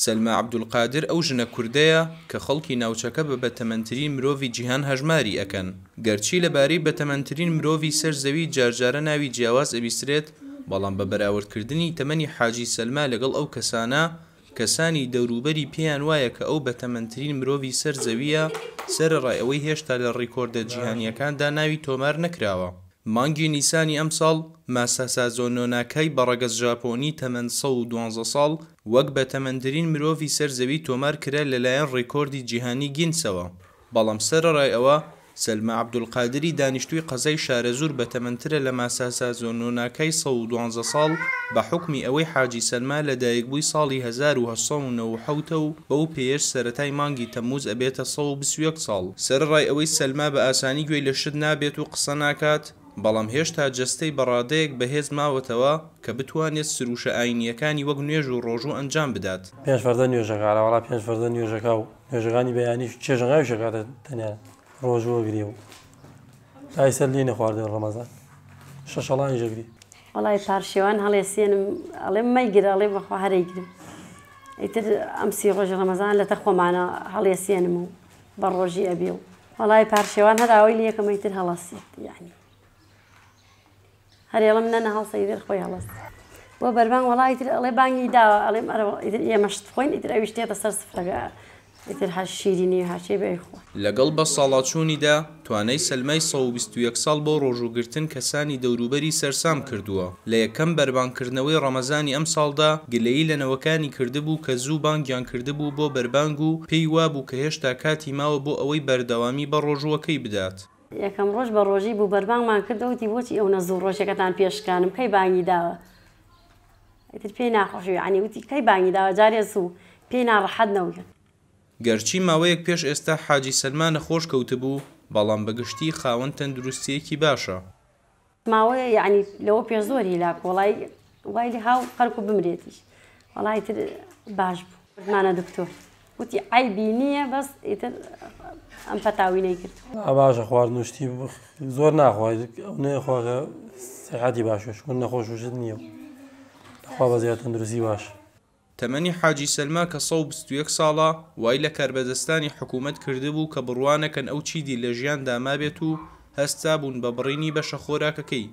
سەلما عەبدولقادر ئەو ژنە کوردەیە کە خەڵکی ناوچەکە بە بەتەمەنترین مرۆڤی جیهان هەژماری ئەکەن. گەرچی لەبارەی بەتەمەنترین مرۆڤی سەر زەوی جارجارە ناوی جیاواز ئەبیسترێت، بەڵام بە بەراوردکردنی تەمەنی حاجی سەلما لەگەڵ ئەو کەسانە، کەسانی دەوروبەری پێیان وایە کە ئەو بەتەمەنترین مرۆڤی سەر زەوییە، سەرەڕای ئەوەی هێشتا لە ڕیکۆردە جیهانییەکاندا ناوی تۆمار نەکراوە. مانگی نیسانی ئەمساڵ، ماساسازۆ نۆناکای بەڕەگەز ژاپۆنی تەمەن 112 ساڵ، وەک بەتەمەنترین مرۆڤی سەر زەوی تۆمار کرا لەلایەن ڕیکۆردی جیهانی گینسەوە. بەڵام سەرەڕای ئەوە، سەلما عەبدولقادری دانیشتووی قەزای شارەزوور بەتەمەنترە لە ماساسازۆ نۆناکای 112 ساڵ، بە حوکمی ئەوەی حاجی سەلما لەدایکبووی ساڵی 1897 ە و بەو پێیەش سەرەتای مانگی تەمموز ئەبێتە 121 ساڵ. سەرەڕای ئەوەی سەلما بە ئاسانی گوێی لە شت نابێت و قسە ناکات، بەڵام هێشتا جەستەی بە ڕادەیەک بەهێز ماوەتەوە کە بتوانێت سروشە ئاینییەکانی وەک نوێژ و ڕۆژوو ئەنجام بدات. پێنج فەرزە نوێژەکا ئەرە وەڵا پێنج فەرزە نوێژەکا و نوێژەکانی بەیانیش چێژەنگاویش ئەکاتە تەنیا ڕۆژوو ئەگرێ و تا ئیستا لێی نەخواردووە ڕەمەزان شەشەڵانیش ئەگرێ. وەڵای پارشێوان هەڵێسێنم ئەڵێم مەیگرە ئەڵێ بەخوا هەرەیگرم ئیتر ئەم سی ڕۆژی ڕەمەزان لەتە خۆمانە هەڵێسێنم و بە ڕۆژی ئەبێ و وەڵای پارشێوان هەر ئاوەی لێکەم ئیتر هەڵەسێت یعنی هەر ئێڵم نەنە هەڵسە ئیتر خۆی هەڵەست بۆ بەربانگ وەڵا ئیتر ئەڵێ بانگی داوە ئەڵێم ئەرە ئیتر ئێمە شت بخۆین ئیتر ئەویش تێتە سەر سفرەکە ئیتر هەر شیرینی هەرچی بێ ئەیخوا. لەگەڵ بەساڵاچوونیدا، توانای سەلمای 121 ساڵ بۆ ڕۆژووگرتن کەسانی دەوروبەری سەرسام کردووە. لە یەکەم بەربانگکردنەوەی ڕەمەزانی ئەمساڵدا، گلەیی لە نەوەکانی کردبوو کە زوو بانگیان کردبوو بۆ بەربانگ و پێی وابوو کە هێشتا کاتی ماوە بۆ ئەوەی بەردەوامی بە ڕۆژووەکەی بدات. یەکەم ڕۆژ بە ڕۆژی بوو بەربانگمان کردەوە وتی بۆچی ئەونە زوو ڕۆژەکەتان پێ شکانم کەی بانگی داوە ئیتر پێی ناخۆش بوو یەعنی وتی کەی بانگی داوە جارێ زوو پێی ناڕەحەت نەبوو. گەرچی ماوەیەک پێش ئێستا حاجی سەلما نەخۆش کەوتبوو، بەڵام بە گشتی خاوەن تەندروستییەکی باشە. ماوەیە یەعنی لەوە پێش زۆر هیلاک وەڵای وای لێ هاو خەرکو بمرێتیش وەڵا ئیتر باش بوو بردمانە دکتۆر وتی عەیبی نییە بەس ئیتر ئەم پەتاوینەی گرت. نا باشە خواردن و شتی زۆر ناخوا ئەو نەخوا کە سیحەتی باشە چون نەخۆش و شت نییە خوا بە زیاد تەندروستی باش. تەمەنی حاجی سەلما کە 121 ساڵە، وای لە کاربەدەستانی حکوومەت کردبوو کە بڕوا نەکەن ئەو چیدی لە ژیاندا مابێت و هەستابوون بە بڕینی بەشە خۆراکەکەی،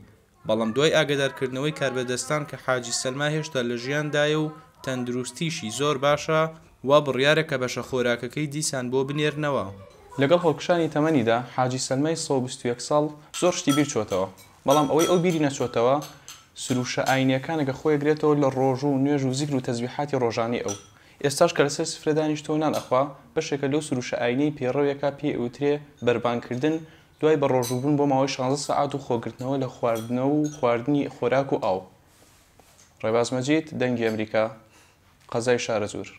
بەڵام دوای ئاگەدارکردنەوەی کاربەدەستان کە حاجی سەلما هێشتا لە ژیاندایە و تەندروستیشی زۆر باشە، وا بڕیارە کە بەشە خۆراکەکەی دیسان بۆ بنێرنەوە. لەگەڵ هەڵکشانی تەمەنیدا، حاجی سەلمای 121 ساڵ زۆر شتی بیر چۆتەوە، بەڵام ئەوەی ئەو بیری نەچۆتەوە، سروشە ئاینییەکانە کە خۆی ئەگرێتەوە لە ڕۆژوو و نوێژ و زیکر و تەزبیحاتی ڕۆژانەی ئەو. ئێستاش کە لەسەر سفرە دانیشتووە و نان ئەخوا، بەشێکە لەو سروشە ئاینیەی پەیڕەوێکە پێی ئەوترێ بەربانگ کردن دوای بەڕۆژووبوون بۆ ماوەی شانزە سەعات و خۆگرتنەوە لە خواردنەو و خواردنی خۆراک و ئاو. ڕێباز مەجید، دەنگی ئەمریکا، قەزای شارەزوور.